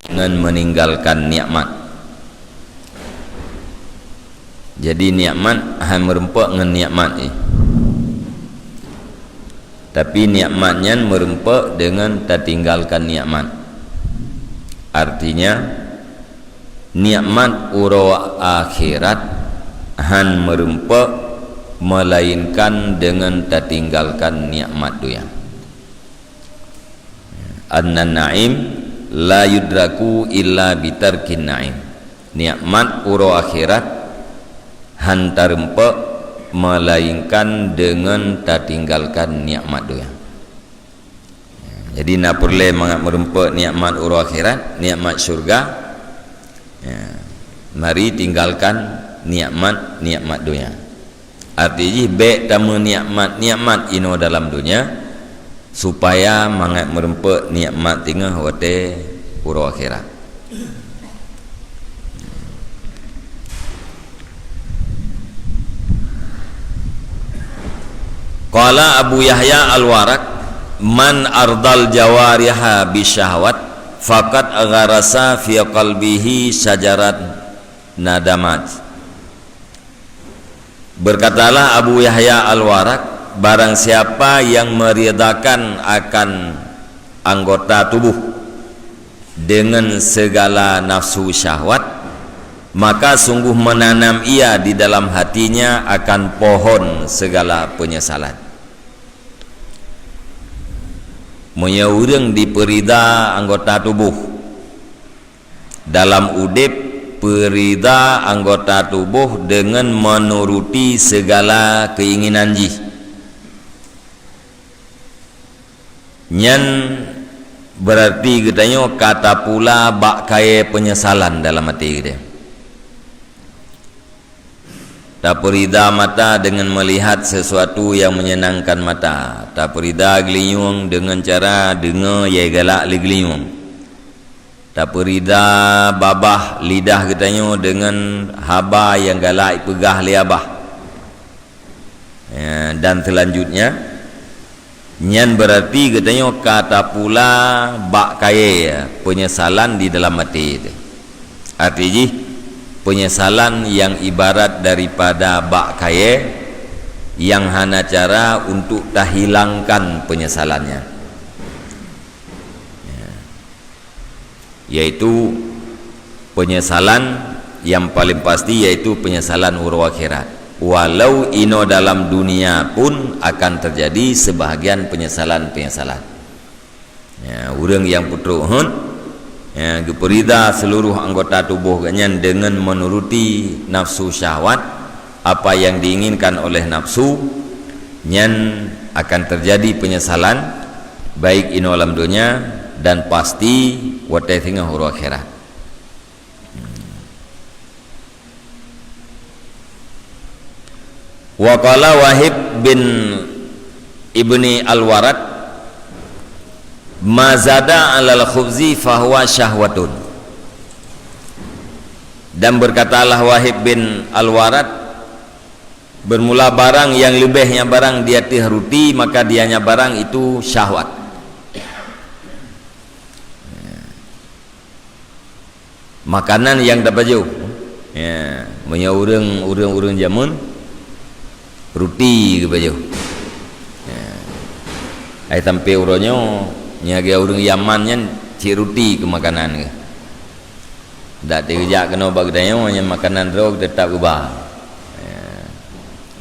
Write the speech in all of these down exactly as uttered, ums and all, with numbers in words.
ngon meninggalkan nikmat. Jadi nikmat hana meureumpok ngon nikmat, eh. Tapi nikmat nyan meureumpok deungon tatinggalkan nikmat. Artinya, nikmat uroe akhirat hana meureumpok melainkan deungon tatinggalkan nikmat dunia. Annan na'im la yudraku illa bitarkin na'im. Nikmat uroe akhirat hana tarumpok melainkan deungon tatinggalkan nikmat dunia. Jadi, na peureulée mangat meurumpok nikmat uroe akhirat, nikmat syurga. Ya, mari tinggalkan nikmat-nikmat dunia. Arti jih, bék tameuniakmat-nikmat inoe dalam dunia, supaya mangat meurumpok nikmat teungoh watée uroe akhirat. Qala Abu Yahya Al-Warraq, "Man ardal jawariha bisyahwat, faqad gharasa fi qalbihi syajarat nadamat." Berkatalah Abu Yahya Al-Warraq, "Barang siapa yang meridhakan akan anggota tubuh dengan segala nafsu syahwat, maka sungguh menanam ia di dalam hatinya akan pohon segala penyesalan." Meunyoe ureuëng dipeurida anggota tuboh, dalam udeb peurida anggota tuboh deungon meunuruti sigala keinginan jih, nyan beurarti geutanyoe ka tapula bak kayée peunyesalan dalam até geutanyoe. Tapeurida mata deungon meulihat sesuatu nyang meunyeunangkan mata. Tapeurida geulinyueng deungon cara deungoe nyang galak lé geulinyueng. Tapeurida babah lidah geutanyoe deungon haba nyang galak ipeugah lé babah. Ya, dan selanjutnya, nyan beurarti geutanyoe ka tapula bak kayée peunyesalan di dalam até teuh. Arti jih, peunyesalan nyang ibarat daripada bak kayée nyang hana cara untuk tahilangkan peunyesalan nyan. Ya. Yaitu peunyesalan nyang paleng pasti, yaitu peunyesalan uroe akhirat. Walau inoe dalam dunia pun akan teujadi seubahagian peunyesalan-peunyesalan. Ya, ureuëng nyang peutrok heuet, ya, geupeurida seuluruh anggota tuboh geuhnyan deungon meunuruti nafsu syahwat, apa yang diinginkan oleh nafsu, nyan akan teujadi peunyesalan, baik inoe lam donya dan pasti watée singoh uroe akhirat. Wa qala Wahib bin Ibni Al-Warad, "Ma zada 'alal khubzi fahuwa syahwatun." Dan berkatalah Wahib bin Al-Warad, "Bermula barang yang leubeh nyang barang di ateueh ruti, maka dianya barang itu syahwat." Makanan nyang tapajoh. Ya, meunyoe ureuëng, ureuëng-ureuëng jameun, ruti geupajoh. Ya. Ai sampai uroe nyoe, nyang lagée ureuëng Yaman nyan cit ruti keu makanan geuh. Dak teugeujak keunoe bak geutanyoe, nyan makanan droe teutap geuba. Ya.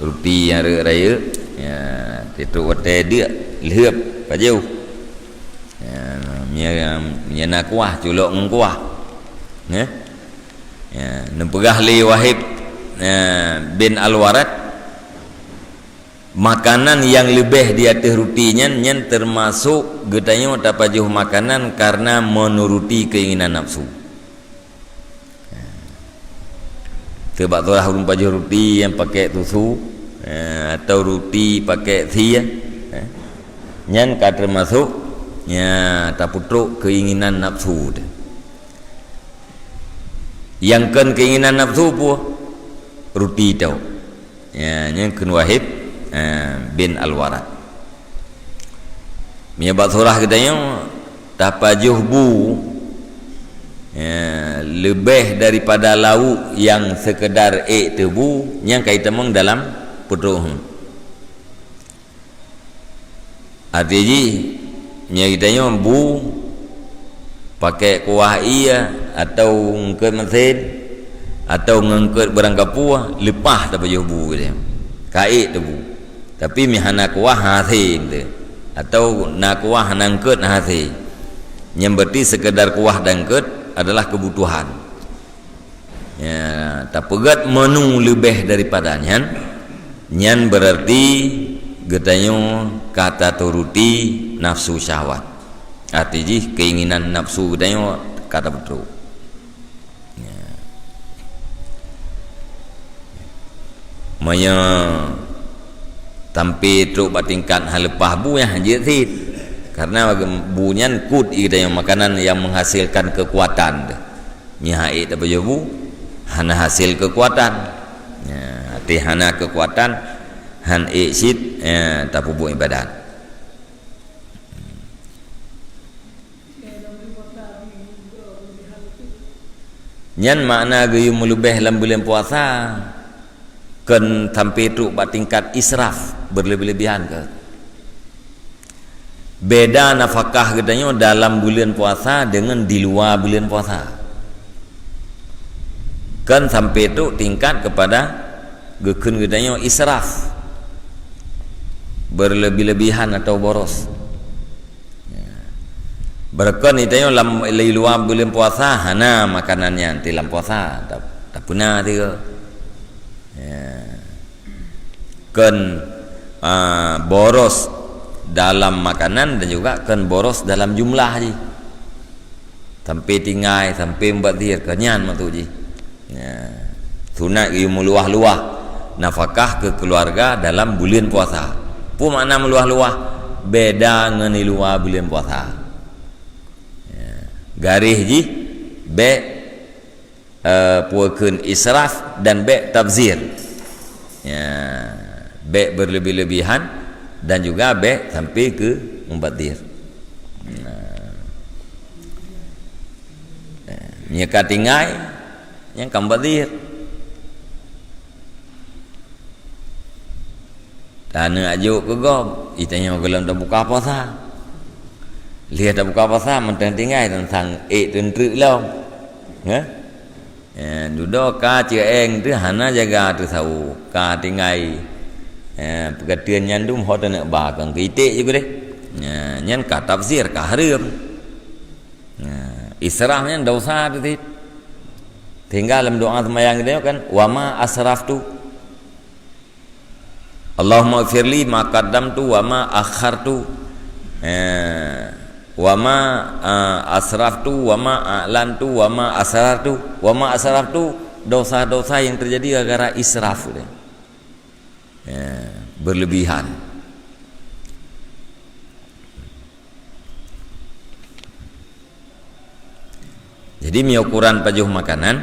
Ruti nyang rayeuk-rayeuk, ya, titrok watée deuk, lheueb, pajoh. Ya, meunyo, meunyo na kuah, culok ngon kuah. Nggih. Ya, neupeugah lé Wahib, ya, bin Al-Warad, makanan nyang leubeh di ateueh ruti nyan, nyan teumasok geutanyoe tapajoh makanan kareuna meunuruti keinginan nafsu. Teuh bak surah ureuëng pajoh ruti nyang pakèk susu, eh, atau ruti pakèk sie, eh, nyan ka teumasok, ya, tapeutrok keinginan nafsu teuh. Nyang kon keinginan nafsu peue? Ruti tôh. Ya, nyan kheun Wahib, eh, bin Al-Warad. Meunyo bak surah geutanyoe, Tapajoh bu, ya, leubeh daripada lauk nyang seukeudar ék teubu, nyang ka itamong dalam peutrok. Arti jih, meunyoe geutanyoe bu, pakai kuah ie atau eungkôt meusén, atau ngon eungkôt barangkapeue, leupah tapajoh bu geutanyoe. Ka ék teubu. Tapi meuhana kuah hase teuh, atau na kuah hana eungkôt hase. Nyan berarti sekedar kuah dan eungkôt adalah kebutuhan. Ya, tapeugét menu leubeh daripada nyan, nyan berarti geutanyoe ka taturuti nafsu syahwat. Arti jih keinginan nafsu geutanyoe ka tapeutrok. Ya. Meunyoe sampai trok bak tingkat hana leupah bu, nyan jeuet cit. Karena bu nyan kut geutanyoe makanan nyang menghasilkan kekuatan teuh. Meunyoe han ék tapajoh bu, hana hasil kekuatan. Ya, arti hana kekuatan, han ék cit, ya, tapeubuet ibadat. Nyan makna geuyue meuleubeh lam buleuen puasa, kon sampai trok bak tingkat israf, berlebih-lebihan keu. Beda nafakah geutanyoe dalam buleuen puasa deungon di luwa buleuen puasa. Kon sampai trok tingkat kepada geukheun geutanyoe israf, berlebih-lebihan atau boros. Ya. Beureukan geutanyoe lam, di luwa buleuen puasa hana makanan nyan, di lam puasa, ta-, tapeuna tiga. Ya. Kon, ah, boros dalam makanan dan juga kon boros dalam jumlah jih. Sampai tinggai, sampai mubazir, kon nyan maksud jih. Ya. Sunat geuyue meuluwah-luwah nafakah keu keuluwarga dalam buleuen puasa. Peue makna meuluwah-luwah? Beda ngon di luwa buleuen puasa. Ya. Garéh jih, bék eh, peue kheun israf dan bék tabzir. Ya, bék berlebih-lebihan dan juga bék sampai keu mubazir. Nah. Eh, meunyoe ka tinggai, nyang ka mubazir. Taneuk ajok keu gob, geutanyoe gohlom tabuka puasa. Lheueh tabuka puasa, mantong tinggai teuntang ék teuntrek lom. Heh? Eh, dudoe ka ceueng teuh hana jaga teuh sawoe, ka tinggai. Eh, peugah teun nyan dum ho taneuk ba keu iték jih deh. Eh, nyan ka tafsir, ka hareuem. Eh, israf nyan dosa teuh cit. Sehingga lam doa seumayang geutanyoe kan, "Wa ma asraftu." Allahumma ighfirli ma qaddamtu wa ma akhartu. Eh, wa ma, eh, asraftu wa ma a'lantu wa ma asrartu. Wa ma asraftu, dosa-dosa yang terjadi gara-gara israf. Eh, berlebihan. Jadi, meunyoe ukuran pajoh makanan,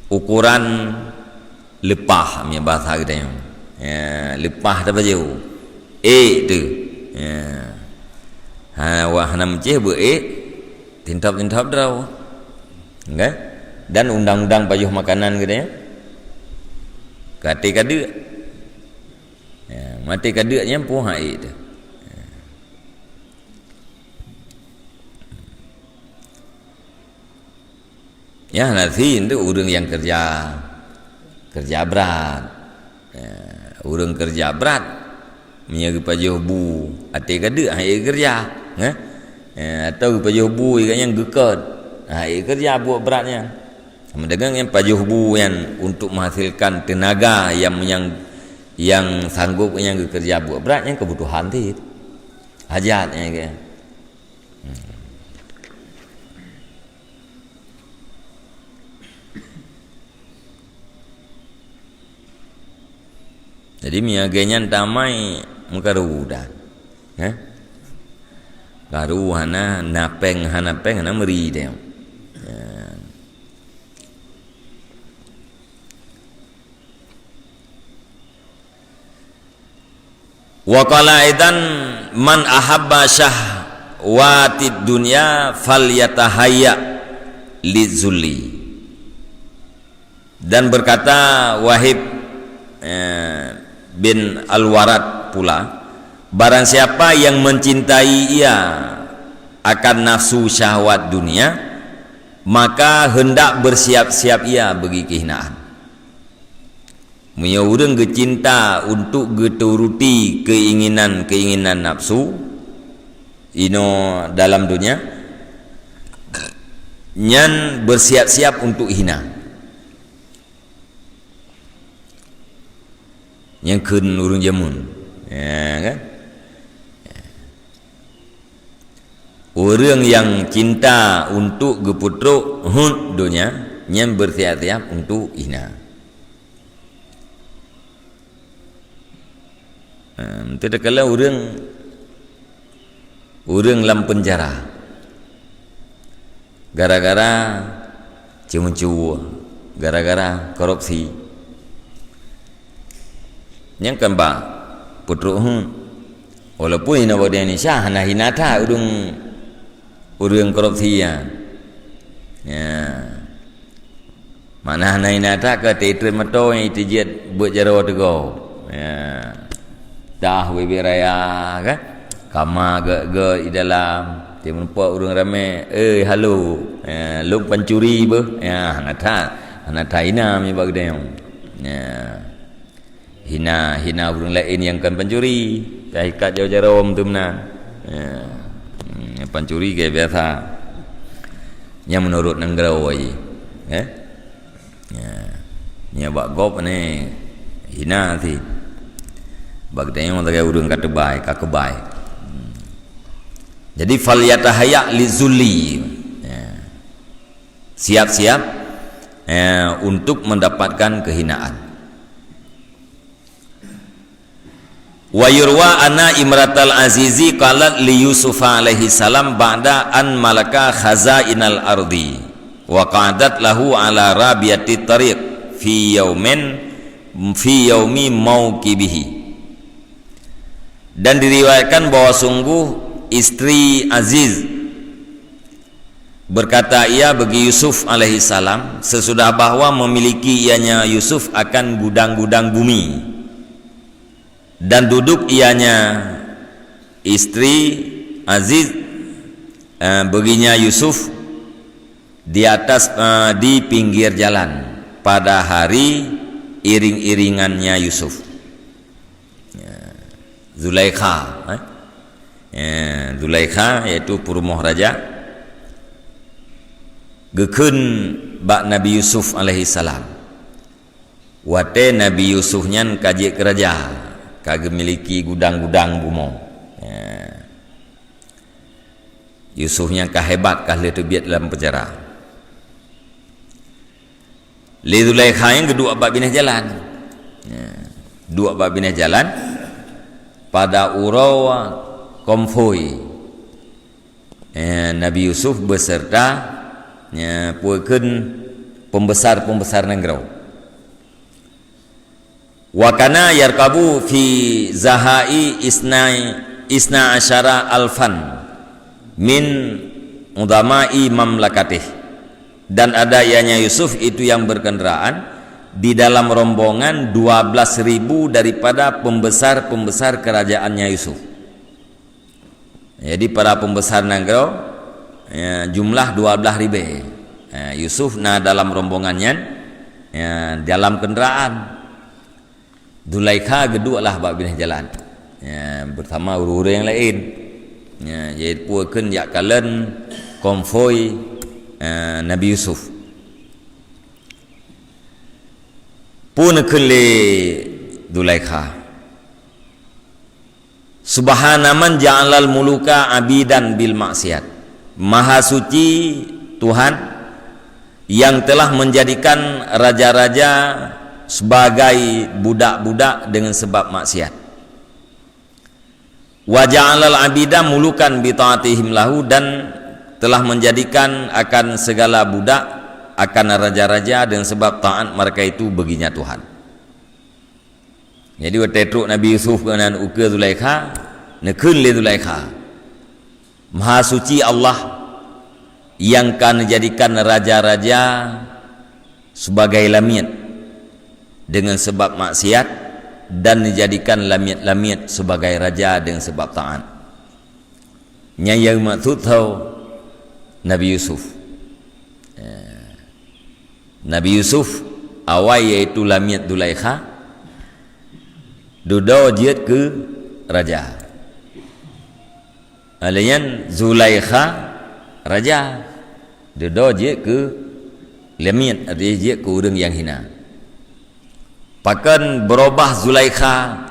ukuran leupah, meunyoe bahasa geutanyoe. Ya, leupah tapajoh. Ék teuh. Ya. Ha, wah, hana meucéh beu ék, tintop-tintop droe. Kan? Dan undang-undang pajoh makanan geutanyoe, ka até ka deuk. Ya, maté ka deuk nyan peue han ék teuh. Ya, nasi untuk ureuëng nyang kerja, kerja brat. Ya, ureuëng kerja brat, meunyoe geupajoh bu, até ka deuk han ék kerja, eh? Ya, atau geupajoh bu, ikan nyang geukot, han ék kerja buet brat nyan. Sama dengan nyang pajoh bu nyan untuk menghasilkan tenaga yang, yang, yang sanggup nyang geukerja buet brat, nyang kebutuhan cit. Hajat nyang ke. Hmm. Jadi, meunyoe lagée nyan tamai meukaru dah. Heh? Karu hana, na péng hana péng hana meuri teuh. Ya. Wa qala aidan, "Man ahabba syah-, watid dunya falyatahayya lizulli. Dan berkata Wahib, eh, bin Al-Warad pula, barang siapa yang mencintai ia akan nafsu syahwat dunia, maka hendak bersiap-siap ia bagi kehinaan. Meunyoe ureuëng geucinta untuk geuturuti keinginan-keinginan nafsu inoe dalam dunia, nyan bersiap-siap untuk hina. Nyang kheun ureuëng jameun, ya kan? Ureuëng nyang cinta untuk geupeutrok hot donya, nyan bersiap-siap untuk hina. Em, teudeukala ureuëng, ureuëng lam penjara gara-gara ceumeucue, gara-gara korupsi. Nyang kan bak peutrok hot. Walaupun inoe bak Indonesia hana hina that ureuëng, ureuëng korupsi, ya. Ya. Mana hana hina that ka teuitrön moto nyang teujiet beuet jaroe teugoe. Ya. Dah bibit raya kan. Kama gét-gét di dalam. Tiep meureumpok ureuëng ramé, "Eh, halo. Ya, lôn pancuri beuh." Ya, hana that. Hana that hina mi bak geutanyoe. Ya. Hina, hina ureuëng laén nyang kon pancuri. Ka ikat jaroe-jaroe tu meunan. Ya. Hmm, pancuri gaya biasa. Nyang meunurot nanggroe jih. Eh? Ya. Nyang bak gob ni hina sih. Bak geutanyoe sagai ureuëng ka teubai, ka keubai. Hmm. Jadi, falyatahayya lizulli. Ya. Siap-siap, eh, untuk mendapatkan kehinaan. Wa yurwa anna imratal azizi qalat li Yusuf alaihi salam ba'da an malaka khazainal ardi wa qa'adat lahu ala rabiati tariq fi yaumin, fi yaumi maukibihi. Dan diriwayatkan bahwa sungguh istri Aziz berkata ia bagi Yusuf alaihi salam, sesudah bahwa memiliki ianya Yusuf akan gudang-gudang bumi. Dan duduk ianya istri Aziz, eh, baginya Yusuf di atas, eh, di pinggir jalan pada hari iring-iringannya Yusuf. Ya. Zulaikha, eh? Ya, Zulaikha, yaitu peurumoh raja, geukheun bak Nabi Yusuf alaihi salam. Watée Nabi Yusuf nyan ka jeuet keu raja, ka geumiliki gudang-gudang bumoe. Ya. Yusuf nyan ka hebat, ka lheueh teubiet lam penjara. Lé Zulaikha nyan geuduek bak binéh jalan. Ya. Duek bak binéh jalan pada uroe konvoi. Ya, Nabi Yusuf beserta, ya, peue kheun pembesar-pembesar nanggroe. Wa kana yarkabu fi zahai isnai, isna asyara alfan min udamai mamlakatih. Dan ada ianya Yusuf itu yang berkendaraan di dalam rombongan dua belas ribu daripada pembesar-pembesar kerajaannya Yusuf. Jadi, para pembesar nanggroe, ya, jumlah dua belas ribée. Ya, Yusuf na dalam rombongan nyan, ya, dalam kendaraan. Zulaikha geuduek lah bak binéh jalan, ya, bersama ureuëng-ureuëng nyang laén. Ya, yaitu peue kheun jak kalon konvoi, ya, Nabi Yusuf. Peue neukheun lé Zulaikha? Subhana man ja'alal muluka abidan bil maksiat. Maha suci Tuhan yang telah menjadikan raja-raja sebagai budak-budak dengan sebab maksiat. Wa ja'alal abida mulukan bi ta'atihim lahu, dan telah menjadikan akan segala budak, akan raja-raja dengan sebab taat mereka itu baginya Tuhan. Jadi, watée trok Nabi Yusuf keunan ukeue Zulaikha, neukheun lé Zulaikha, Maha suci Allah nyang ka neujadikan raja-raja sibagai lamiet deungon sabab maksiat, dan neujadikan lamiet-lamiet sibagai raja deungon sabab taát. Nyang, nyang meukeusud tho Nabi Yusuf. Eh, Nabi Yusuf awai, yaitu lamiet Zulaikha, dudoe jeuet keu raja. Lheueh nyan Zulaikha raja, dudoe jeuet keu lamiet, artinya jeuet keu ureuëng nyang hina. Pakon beurubah Zulaikha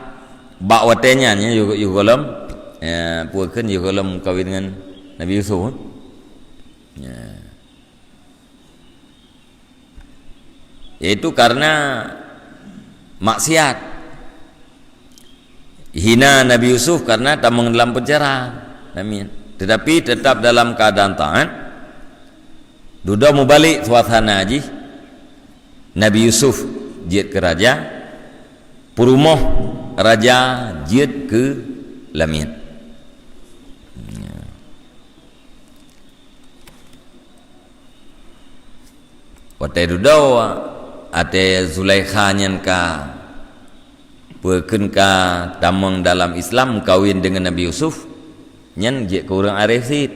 bak watée nyan, ya, yôh, yôh gohlom, ya, peue kheun yôh gohlom kawin ngon Nabi Yusuf, ya. Yaitu karena maksiat. Hina Nabi Yusuf karena tamong dalam penjara. Amin. Tetapi tetap dalam keadaan taat. Dudoe mubalek suasana jih. Nabi Yusuf jeuet keu raja, peurumoh raja jeuet keu lamiet. Watée dudoe, watée Zulaikha nyan ka, peue kheun, ka tamong dalam Islam, kawin deungon Nabi Yusuf, nyan jeuet keu ureuëng arif cit.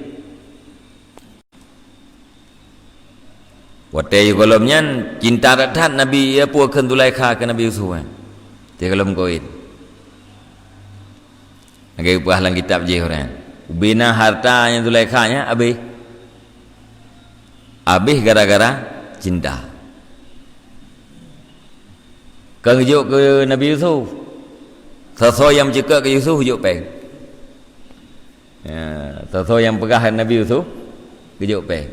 Watée yôh gohlom nyan cinta that-that Nabi, ya, peue kheun Zulaikha keu Nabi Yusuf, eh. Watée gohlom kawin. Lagée geupeugah lam kitab jih ureuëng, ubena harta nyang Zulaikha nyan habéh. Habéh gara-gara cinta. Kon geujok keu Nabi Yusuf. Soe-soe nyang meuceukeuk keu Yusuf geujok péng. Ya, soe-soe nyang peugah Nabi Yusuf geujok péng.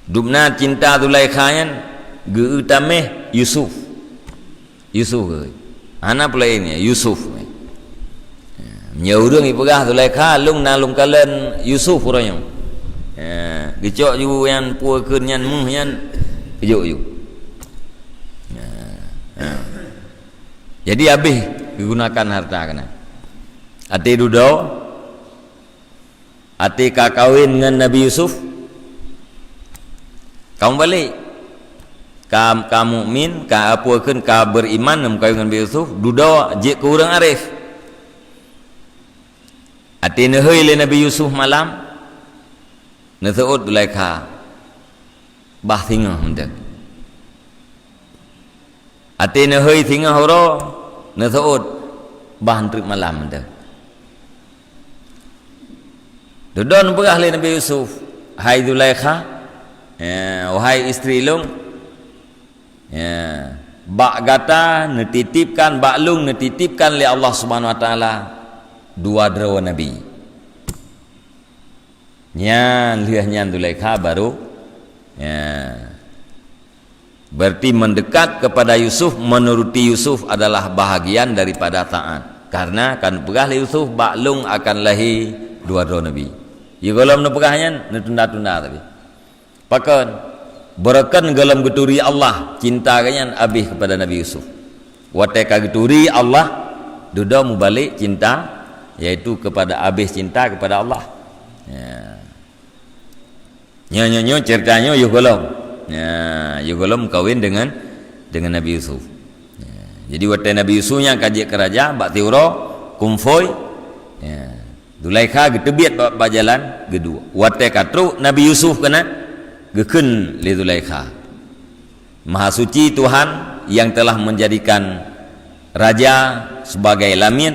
Dubna cinta Zulaikha nyan geu-eu tameh Yusuf. Yusuf geuh. Hana peulaén, ya, Yusuf. Ya, meunyoe ureuëng jipeugah Zulaikha, lôn na lôn kalon Yusuf uroe nyoe. Ya, geucok ju nyan, peue kheun nyan, meuh nyan, geujok ju. Ya, ya. Jadi habéh geugunakan harta keunan. Watée dudoe, watée ka kawin ngon Nabi Yusuf, ka mubalek. Ka, ka mukmin, ka, peue kheun, ka beuriman, meukawen ngon Nabi Yusuf, dudoe jeuet keu ureuëng arif. Watée neuhôi lé Nabi Yusuf malam, neuseuôt Zulaikha, bah singoh mantong. Watée neuhôi singoh uroe, neuseuôt, bah treuk malam mantong. Dudoe neupeugah lé Nabi Yusuf, "Hai Zulaikha, ya, wahai istri lôn, ya, bak gata neutitipkan, bak lôn neutitipkan lé Allah Subhanahu Wa Taala dua droe nabi." Nyan lheueh nyan Zulaikha baru, ya, berarti mendekat kepada Yusuf, menuruti Yusuf adalah bahagian daripada taat. Karena kan peugah lé Yusuf, "Bak lôn akan lahé dua droe nabi." Yôh gohlom neupeugah nyan, neutunda-tunda tapi. Pakon? Beureukan gohlom geuturi Allah, cinta geuh nyan habéh kepada Nabi Yusuf. Watée ka geuturi Allah, dudoe mubalek cinta, yaitu kepada, habéh cinta kepada Allah. Ya. Nyoe, nyoe, nyoe cerita nyoe yôh gohlom. Ya, yôh gohlom kawin dengan, dengan Nabi Yusuf. Ya. Jadi watée Nabi Yusuf nyan ka jeuet keu raja, bak siuroe, kumphôi. Ya. Zulaikha geuteubiet bak, bak jalan geuduek. Watée ka trok Nabi Yusuf keunan, geukheun lé Zulaikha, "Maha suci Tuhan yang telah menjadikan raja sebagai lamiet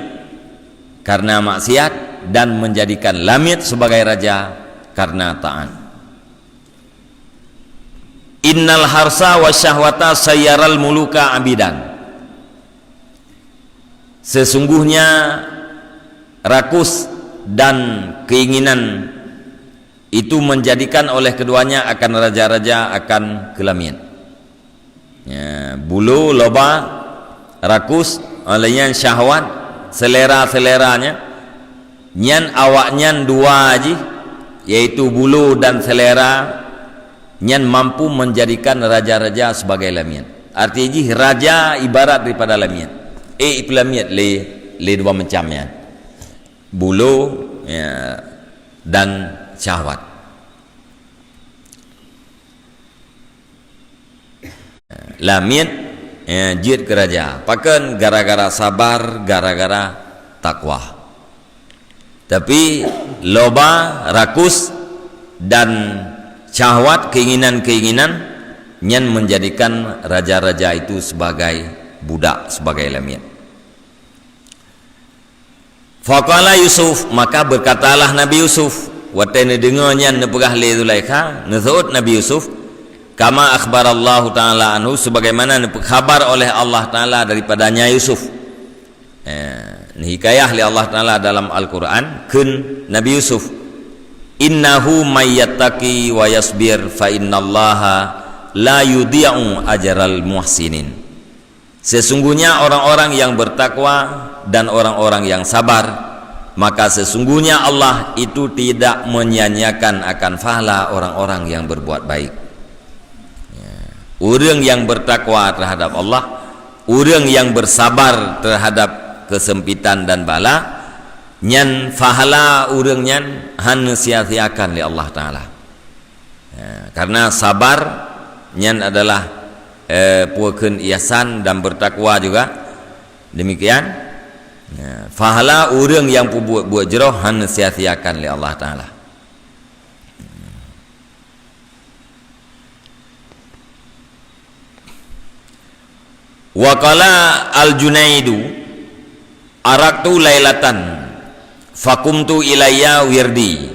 karena maksiat dan menjadikan lamiet sebagai raja karena taat. Innal harsa wa syahwata sayyaral muluka abidan." Sesungguhnya rakus dan keinginan itu menjadikan oleh keduanya akan raja-raja akan keu lamiet. Ya, bulo, loba, rakus, lheueh nyan syahwat, selera-seleranya, nyan awaknyan dua jih, yaitu bulo dan selera, nyan mampu menjadikan raja-raja sebagai lamiet. Arti jih raja ibarat daripada lamiet. Eh, ipeulamiet lé, lé dua macam nyan. Bulo, ya, dan syahwat. Lamiet, ya, jeuet keu raja. Pakon? Gara-gara sabar, gara-gara takwa. Tapi loba, rakus, dan syahwat, keinginan-keinginan, nyan menjadikan raja-raja itu sebagai budak, sebagai lamiet. Faqala Yusuf, maka berkatalah Nabi Yusuf, watée neudeungoe nyan neupeugah lé Zulaikha, neuseuôt Nabi Yusuf, kama akhbarallahu ta'ala anhu, sebagaimana neupeukabar oleh Allah Ta'ala daripadanya Yusuf. Eh, neuhikayah lé Allah Ta'ala dalam Al-Quran, kheun Nabi Yusuf, "Innahu may yattaqi wa yasbir fa innallaha la yudhi'u ajral muhsinin." Sesungguhnya orang-orang yang bertakwa dan orang-orang yang sabar, maka sesungguhnya Allah itu tidak menyia-nyiakan akan pahala orang-orang yang berbuat baik. Ya. Ureuëng yang bertakwa terhadap Allah, ureuëng yang bersabar terhadap kesempitan dan bala, nyan pahala ureuëng nyan hana sia-siakan lé Allah Ta'ala. Ya, karena sabar nyan adalah, eh, peue kheun ihsan dan bertakwa juga. Demikian, ya, pahala ureuëng yang peubuet buet jroh hana sia-siakan lé Allah Ta'ala. Wa qala Al-Junaidu, "Araqtu lailatan, fakumtu ilayya wirdi,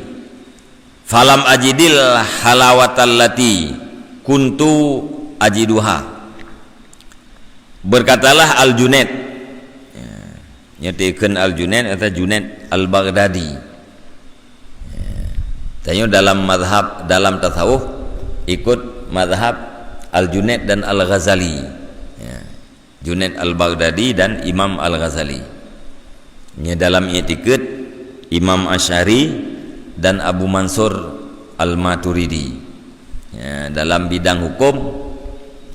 falam ajidil halawatal lati kuntu ajiduha." Berkatalah Al-Junaid, ya, nyoe teukheun Al-Junaid atau Junaid Al-Baghdadi. Ya. Tanyoe dalam mazhab, dalam tasawuf, ikut mazhab Al-Junaid dan Al-Ghazali. Ya. Junaid Al-Baghdadi dan Imam Al-Ghazali. Nyoe dalam iktikad, Imam Asy'ari dan Abu Mansur Al-Maturidi. Ya, dalam bidang hukum,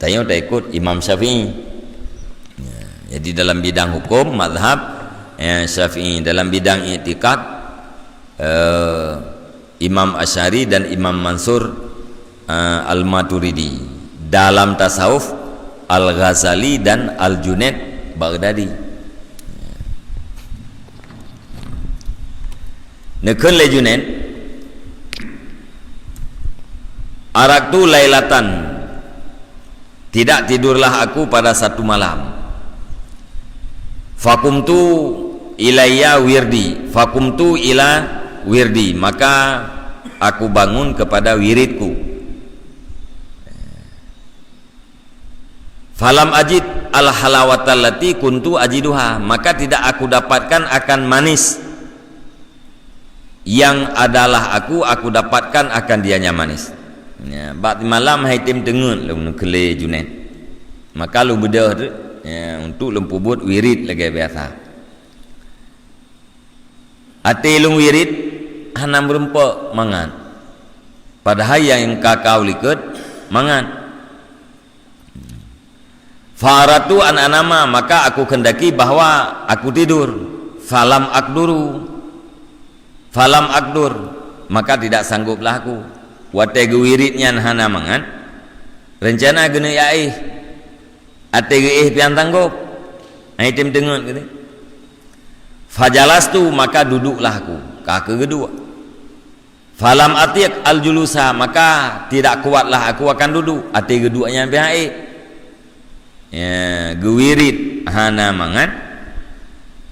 tanyoe taikut Imam Syafi'i. Ya, jadi dalam bidang hukum, mazhab, ya, Syafi'i. Dalam bidang iktikad, eh, Imam Asy'ari dan Imam Mansur, eh, Al-Maturidi. Dalam tasawuf, Al-Ghazali dan Al-Junaid Baghdadi. Neukheun lé Junaid, "Araqtu lailatan, tidak tidurlah aku pada satu malam. Fakumtu ilayya wirdi, fakumtu ila wirdi, maka aku bangun kepada wiridku. Falam ajid al-halawatal lati kuntu ajiduha, maka tidak aku dapatkan akan manis yang adalah aku, aku dapatkan akan dianya manis." Ya, bak malam hai tem teungeut lôn kheun lé Junaid. Maka lôn beudôh tu, ya, untuk lôn peubuet wirid lagée biasa. Até lôn wirid hana meurumpok mangat. Padahai nyang ka kau likot mangat. Fa aradtu an anama, maka aku kehendaki bahwa aku tidur. Falam aqduru. Falam aqdur, maka tidak sangguplah aku. Watée geuwirid nyan hana mangat, rencana geuneuk jak éh. Até geuéh pian tanggop. Hai tem teungeut geuh. Fajalastu, maka duduklah aku. Ka keu geuduek. Falam atiq al-julusa, maka tidak kuatlah aku akan duduk. Até geuduek nyan pih han ék. Ya, geuwirid hana mangat,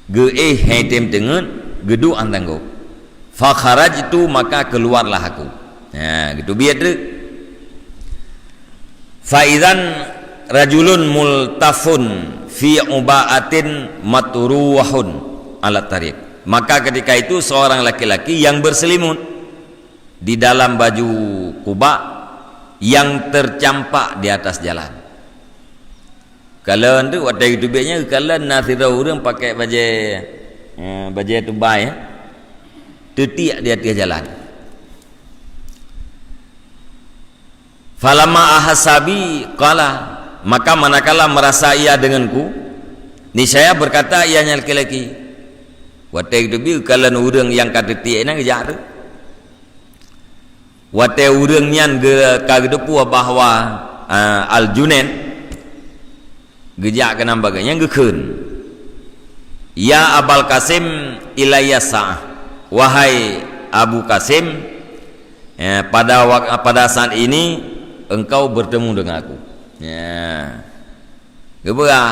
geuéh hai tem teungeut, geuduek han tanggop. Fakharajtu, maka keluarlah aku. Ya, geuteubiet treuk. Fa idzan rajulun multafun fi uba'atin matruhun ala tariq. Maka ketika itu seorang laki-laki yang berselimut di dalam baju kubah yang tercampak di atas jalan. Kalon tu watée geuteubiet nyan, kalon na sidroe ureuëng pakai bajée, eh, bajée tubai, eh, teutiek di ateueh jalan. Falamma ahassa bi qala, maka manakala merasa ia denganku, niscaya berkata ia nyang laki-laki, Watée geuteubiet kalon ureuëng nyang ka teutiek nyan geujak tu. Watée ureuëng nyan ge-, ka geuteupeue bahwa, a, Al-Junaid geujak keunan bak geuh nyan geukheun, "Ya Abal Qasim, ilayya sa'ah." Wahai Abu Qasim, eh, pada wak-, pada saat ini engkau bertemu dengan aku. Ya. Geupeugah,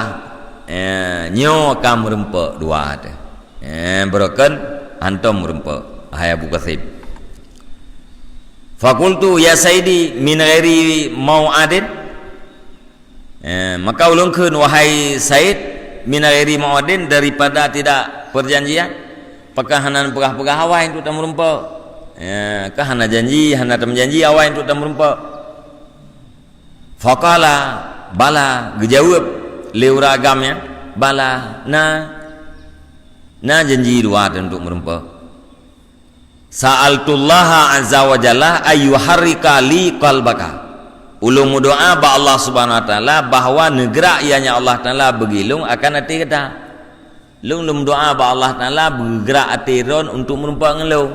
eh, "Nyoe ka meurumpok dua teuh." Eh, beureukan hantom meurumpok, hai Abu Qasim. Fakultu, "Ya Sayyidi, min ghairi mau'adin?" Eh, maka ulôn kheun, "Wahai Said, min ghairi mau'adin, daripada tidak perjanjian, pakon hana peugah-peugah awai untuk tameurumpok?" Eh, ka hana janji, hana tameujanji awai untuk tameurumpok. Faqala, "Bala," geujaweueb lé ureuëng agam nyan, "Bala, na, na janji dua teuh untuk meurumpok." "Sa'altullaha azza wa jalla ayyuharrika li qalbaka." Ulôn meudoá bak Allah Subhanahu wa Taala bahwa neugerak Ia nyan Allah Taala beugilong akan até gata. Lôn, lôn meudoá bak Allah Taala beugeurak até droen untuk meurumpok ngon lôn.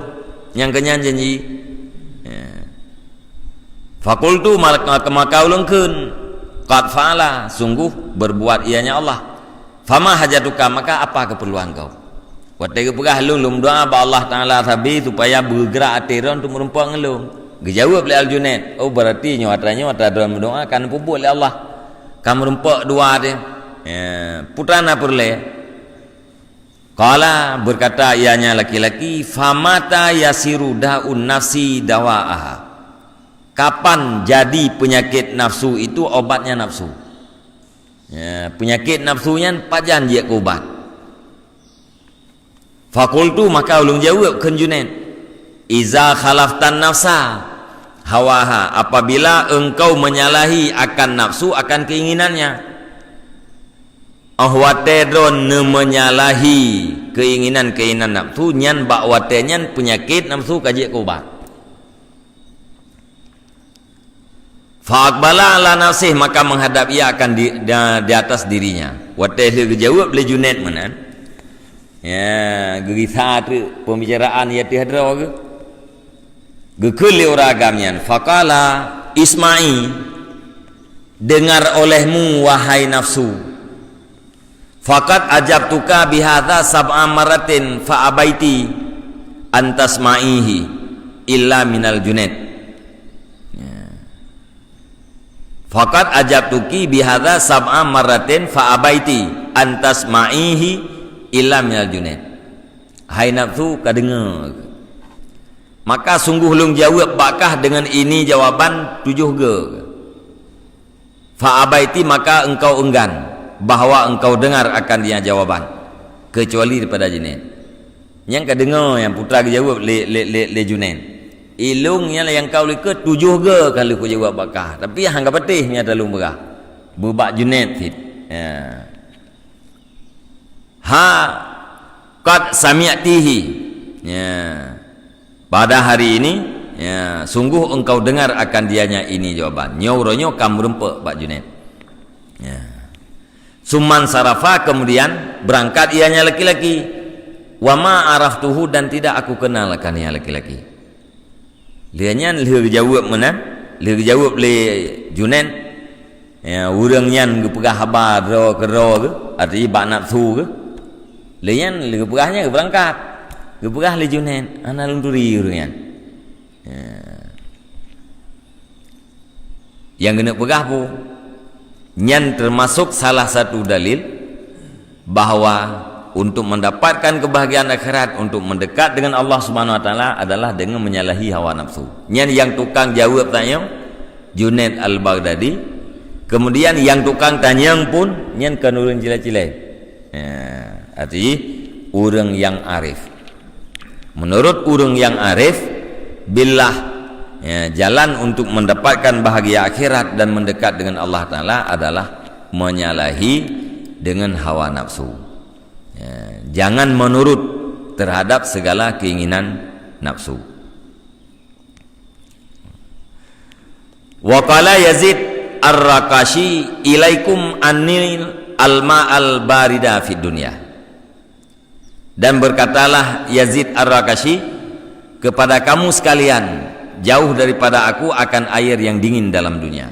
Nyang keunyan janji. Ya. Fakultu, maka, maka ulôn kheun, "Qad fa'ala," sungguh berbuat Ia nyan Allah. "Fama hajatuka," maka apa keperluan kau? Watée geupeugah lôn, lôn meudoá bak Allah Taala sabe supaya beugeurak até droen untuk meurumpok ngon lôn. Geujaweueb lé Al-Junaid, "Oh, berarti nyoe atra nyoe atra droen meudoá ka neupeubuet lé Allah. Ka meurumpok dua teuh." Ya, peue teuma peureulée. Qala, berkata ianya laki-laki, "Famata yasiru da'un nafsi dawa'aha?" Kapan jadi penyakit nafsu itu obatnya nafsu? Ya, penyakit nafsu nyan pajan jeuet keu ubat? Fakultu, maka ulôn jaweueb kheun Junaid, "Iza khalaftan nafsa hawaha," apabila engkau menyalahi akan nafsu, akan keinginannya. Oh watée droen neumenyalahi keinginan-keinginan nafsu, nyan bak watée nyan peunyakét nafsu ka jeuet keu ubat. Fa aqbala ala nafsih, maka menghadap ia akan di, da, di atas dirinya. Watée lheueh geujaweueb lé Junaid meunan, ya, geugisa treuk pembicaraan ya teuh droe geuh. Geukheun lé ureuëng agam nyan, faqala, "Isma'i, dengar olehmu, wahai nafsu. Faqad ajabtuka bihadza sab'a marratin fa abaiti an tasma'ihi illa minal Junaid." Ya. "Faqad ajabtuki bihadza sab'a marratin fa abaiti an tasma'ihi illa minal Junaid." Hai nafsu, ka deungoe. Maka sungguh lôn jaweueb bak kah deungon ini jawaban tujoh goe. Fa abaiti, maka engkau enggan bahwa engkau dengar akan dia jawaban, kecuali daripada Junaid. Nyang ka deungoe nyang putra geujaweueb lé, lé, lé, lé Junaid. Ilôn nyang nyang kau likot tujoh goe ka lheueh kujaweueb bak kah. Tapi hana patéh nyang ka lôn peugah. Beubak Junaid cit. Ya. Ha qad sami'tihi. Ya. Pada hari ini, ya, sungguh engkau dengar akan dianya ini jawaban. Nyoe uroe nyoe ka meurumpok bak Junaid. Ya. Summan sarafa, kemudian berangkat ianya laki-laki. Wa ma araftuhu, dan tidak aku kenal akan ia laki-laki. Lheueh nyan lheueh geujaweueb meunan, lheueh geujaweueb lé Junaid, ya, ureuëng nyan geupeugah haba droe keudroe geuh, arti bak nafsu geuh. Lheueh nyan lheueh geupeugah nyan geubeurangkat. Geupeugah lé Junaid, "Hana lôn turi ureuëng nyan." Ya. Nyang keuneuk peugah peue? Nyan teumasok salah satu dalil bahwa untuk mendapatkan kebahagiaan akhirat, untuk mendekat dengan Allah Subhanahu Wa Taala adalah dengan menyalahi hawa nafsu. Nyan nyang tukang jaweueb tanyong, Junaid Al-Baghdadi. Kemudian nyang tukang tanyong pun nyan kon ureuëng cilai-cilai. Ya, arti ureuëng nyang arif. Menurut ureuëng nyang arif billah, ya, jalan untuk mendapatkan bahagia akhirat dan mendekat dengan Allah Taala adalah menyalahi dengan hawa nafsu. Ya, jangan menurut terhadap segala keinginan nafsu. Wa qala Yazid Ar-Raqashi, "Ilaikum anil alma al-barida fid dunya." Dan berkatalah Yazid Ar-Raqasyi, "Kepada kamu sekalian, jauh daripada aku akan air yang dingin dalam dunia."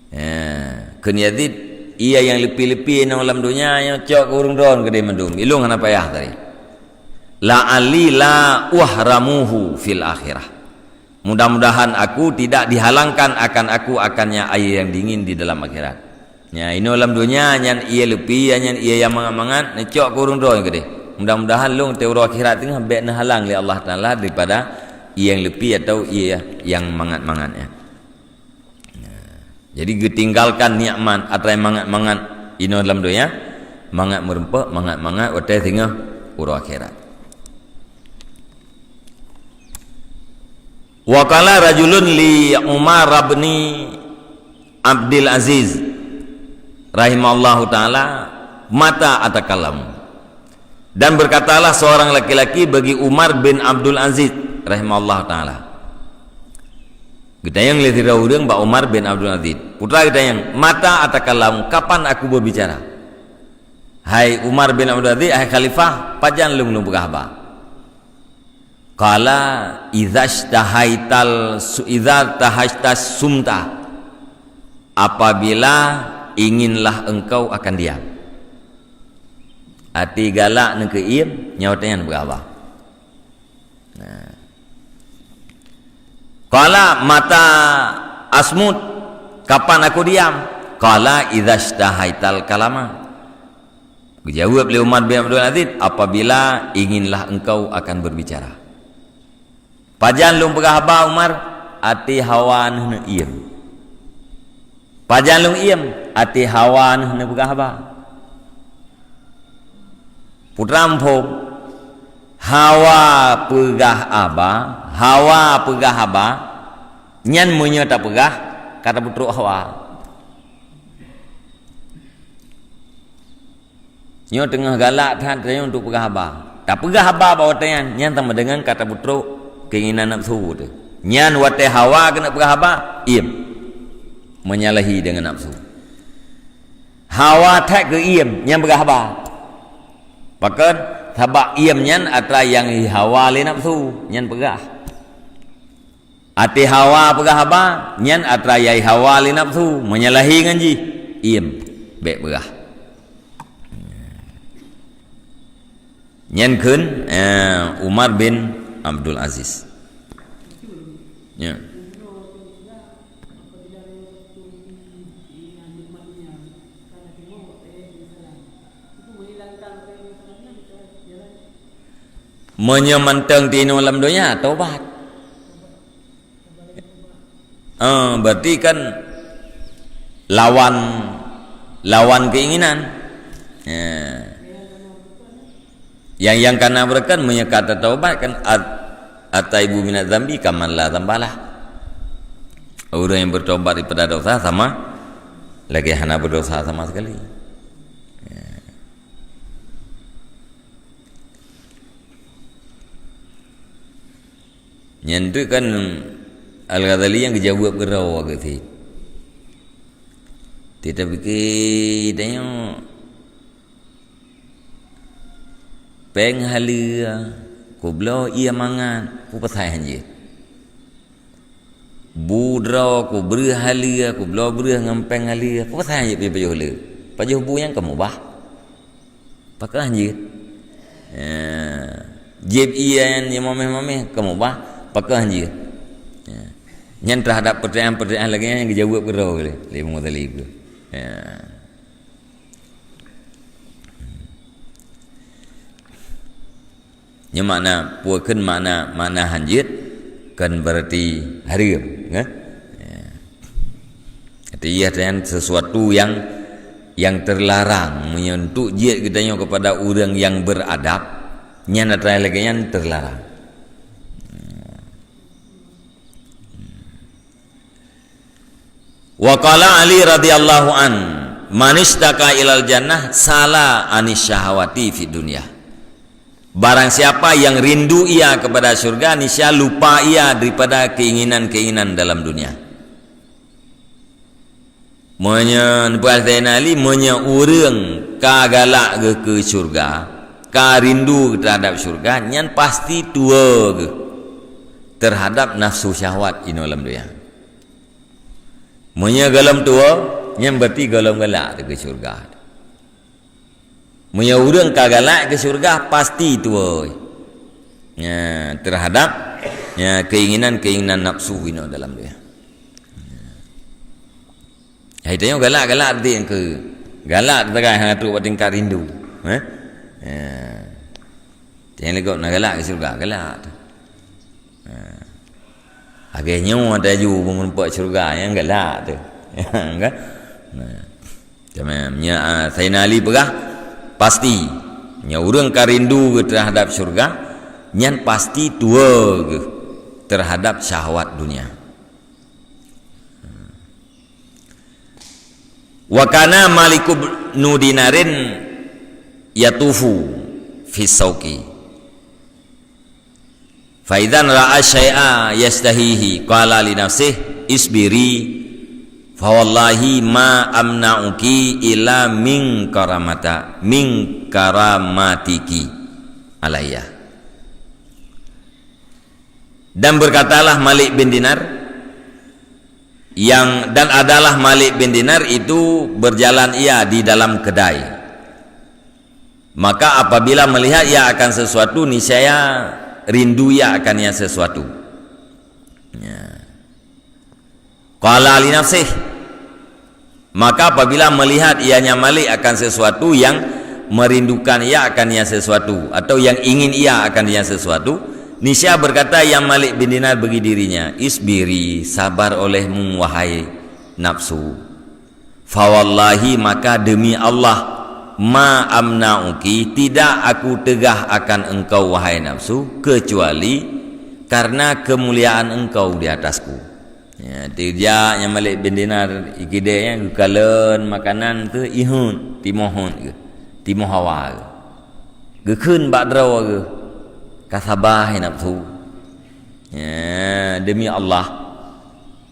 Ya, kheun Yazid, "Ié nyang leupie-leupie inong lam donya nyoe cok keu ureuëng droe keudeh mandum. Ilong hana payah tadi. La'alli la uhramuhu fil akhirah. Mudah-mudahan aku tidak dihalangkan akan aku akannya air yang dingin di dalam akhirat." Nya, inoe lam donya nyan ié leupie, nyan ié nyang mangat-mangat, neucok keu ureuëng droe keudeh. Mudah-mudahan lôn teuh uroe akhirat teungoh bék neuhalang lé Allah Taala daripada ié nyang leupie atau ié nyang mangat-mangat nyan. Nah, jadi geutinggalkan nikmat atra mangat-mangat inoe lam donya, mangat meureumpok, mangat-mangat watée singoh uroe akhirat. Wa qala rajulun li Umar bin Abdul Aziz rahimahullahu taala, "Mata atakallamu?" Dan berkatalah seorang laki-laki bagi Umar bin Abdul Aziz rahimahullahu taala. Geutanyong lé sidroe ureuëng bak Umar bin Abdul Aziz. Putra geutanyong, "Mata atakallamu, kapan aku berbicara?" Hai Umar bin Abdul Aziz, hai khalifah, pajan lôn lôn peugah haba? Qala, "Idza tahaital su-, idza tahaitas sumta." Apabila inginlah engkau akan diam. Até galak neukeuiem, nyoe watée nyan peugah haba. Nah. Qala, "Mata asmut? Kapan aku diam?" Qala, "Idza tahaital kalama." Geujaweueb lé Umar bin Abdul Aziz, "Apabila inginlah engkau akan berbicara." Pajan lôn peugah haba Umar, até hawa neuh neuiem. Pajan lôn iem, até hawa neuh neupeugah haba. Putra muphom, hawa peugah haba, hawa peugah haba, nyan meunyoe tapeugah, ka tapeutrok hawa. Nyoe teungoh galak that tanyoe untuk peugah haba. Tapeugah haba bak watée nyan, nyan sama dengan ka tapeutrok keinginan nafsu teuh. Nyan watée hawa keuneuk peugah haba, iem. Menyalahi dengan nafsu. Hawa that keu iem, nyan peugah haba. Pakon? Sabab iem nyan atra nyang hawa lé nafsu, nyan peugah. Até hawa peugah haba, nyan atra nyang hawa lé nafsu, menyalahi ngon jih, iem, bék peugah. Nyan kheun, eh, Umar bin Abdul Aziz. Ya. Meunyoe mantong tinoe lam donya, tobat. Ah, berarti kan lawan, lawan keinginan. Ya. Yang, yang kana beureukan meunyoe ka tataubat kan at-, ataibu minaz zambi kaman la zambalah. Orang yang bertobat daripada dosa sama lagi hana berdosa sama sekali. Ya. Nyan tu kan Al-Ghazali nyang geujaweueb keudroe geuh sit. Teutabike tanyoe péng haleue, kubloe ié mangat, peue pasai hanjeuet. Bu droe kubreueh haleue, kubloe breueh ngon péng haleue, peue pasai hanjeuet pajoh-pajoh le. Pajoh bu nyan ka mubah. Pakon hanjeuet. Ya. Jieb ié nyan mameh-mameh ka mubah, pakon hanjeuet. Ya. Nyan terhadap pertanyaan-pertanyaan lagée nyan geujaweueb keudroe lé, lé Imam Ghazali. Ya. Nyoe makna, peue kheun makna, makna hanjeuet, kon berarti hareuem, kan? Ya. Artinya, nyan sesuatu yang, yang terlarang. Meunyoe untuk jeuet geutanyoe kepada ureuëng yang beradab, nyan atra lagée nyan terlarang. Wa qala Ali radhiyallahu an, "Man isytaqa ilal jannah sala anis syahawati fid dunya." Barang siapa yang rindu ia kepada syurga, niscaya lupa ia daripada keinginan-keinginan dalam dunia. Meunyoe, peue Saidina Ali, meunyoe ureuëng ka galak geuh keu syurga, ka rindu terhadap syurga, nyan pasti tuwoe geuh terhadap nafsu syahwat inoe lam donya. Meunyoe gohlom tuwoe, nyan berarti gohlom galak keu syurga. Meunyoe ureuëng ka galak keu syurga, pasti tuwoe, ya, terhadap, ya, keinginan-keinginan nafsu inoe dalam donya. Hai tanyoe galak-galak teuh nyang keu galak teuh hana trok bak tingkat rindu. Eh? Ya. Tanyoe lagak na galak keu syurga, galak teuh. Ha. Lagée nyoe taju meureumpok syurga nyang galak teuh. Kan? Nah. Tamam. Nya, ah, Sayyidina Ali peugah, pasti. Nya ureuëng ka rindu terhadap syurga, nyan pasti tuwoe geuh terhadap syahwat dunia. Wa kana Malik ibnu Dinarin yatufu fis sauqi. Fa idzan ra'a syai'a yastahihi qala li nafsih, "Isbiri, fa wallahi ma amna'uki illa min karamata, min karamatiki alayya." Dan berkatalah Malik bin Dinar, yang, dan adalah Malik bin Dinar itu berjalan ia di dalam kedai. Maka apabila melihat ia akan sesuatu, niscaya rindu ia akan yang sesuatu. Ya. Qala li nafsih. Maka apabila melihat ianya Malik akan sesuatu yang merindukan ia akan yang sesuatu, atau yang ingin ia akan yang sesuatu, niscaya berkata yang Malik bin Dinar bagi dirinya, "Isbiri, sabar olehmu, wahai nafsu. Fa wallahi, maka demi Allah, ma amna'uki, tidak aku tegah akan engkau, wahai nafsu, kecuali karena kemuliaan engkau di atasku." Ya, tijak nyang Malik bin Dinar ikidée nyan geukalon makanan teuh iheuet, timoh heuet geuh, timoh hawa geuh. Geukheun bak droe geuh, ka saba hai nafsu. Ya, demi Allah,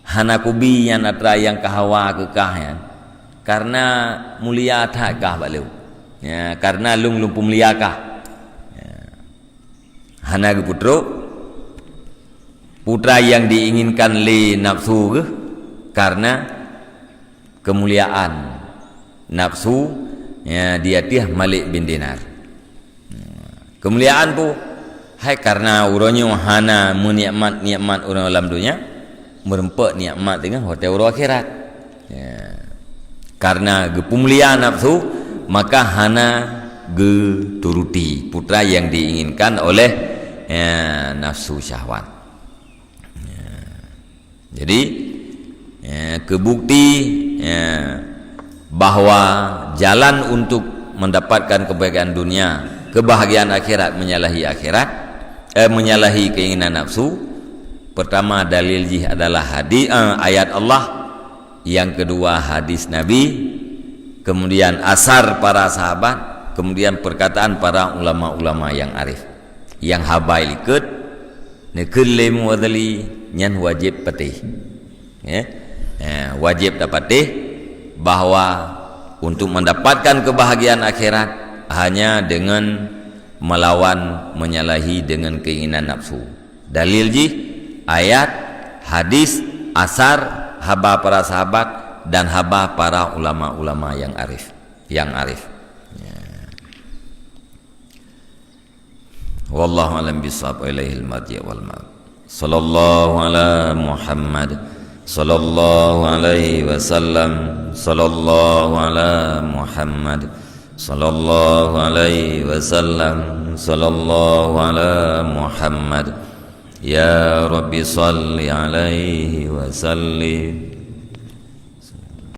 hana kubi nyan atra nyang ka hawa keu kah nyan, karena mulia that kah bak lôn. Ya, karena lôn lôn peumulia kah. Ya. Hana geupeutrok putra yang diinginkan lé nafsu geuh karena kemuliaan nafsu, ya, di ateueh Malik bin Dinar. Kemuliaan peue? Hai karena uroe nyoe hana meunikmat-nikmat uroe lam donya, meureumpok nikmat deungon watée uroe akhirat. Ya. Karena geupeumulia nafsu, maka hana geuturuti putra yang diinginkan oleh, ya, nafsu syahwat. Ya. Jadi, ya, keu bukti, ya, bahwa jalan untuk mendapatkan kebahagiaan dunia, kebahagiaan akhirat menyalahi akhirat, eh, menyalahi keinginan nafsu. Pertama, dalil jih adalah hadis, eh, ayat Allah. Yang kedua, hadis Nabi. Kemudian asar para sahabat. Kemudian perkataan para ulama-ulama yang arif. Nyang haba likot, neukheun lé Mughazali, nyan wajéb patéh. Ya. Eh, wajéb tapatéh bahwa untuk mendapatkan kebahagiaan akhirat hanya dengan melawan, menyalahi dengan keinginan nafsu. Dalil jih ayat, hadis, asar, haba para sahabat, dan haba para ulama-ulama yang arif, yang arif. Ya. Wallahu a'lam bissawab, wa ilaihil marji' wal ma'ab. Sallallahu ala Muhammad. Sallallahu alaihi wasallam. Sallallahu ala Muhammad. Sallallahu alaihi wasallam. Sallallahu ala Muhammad. Ya Rabbi salli alaihi wa sallim.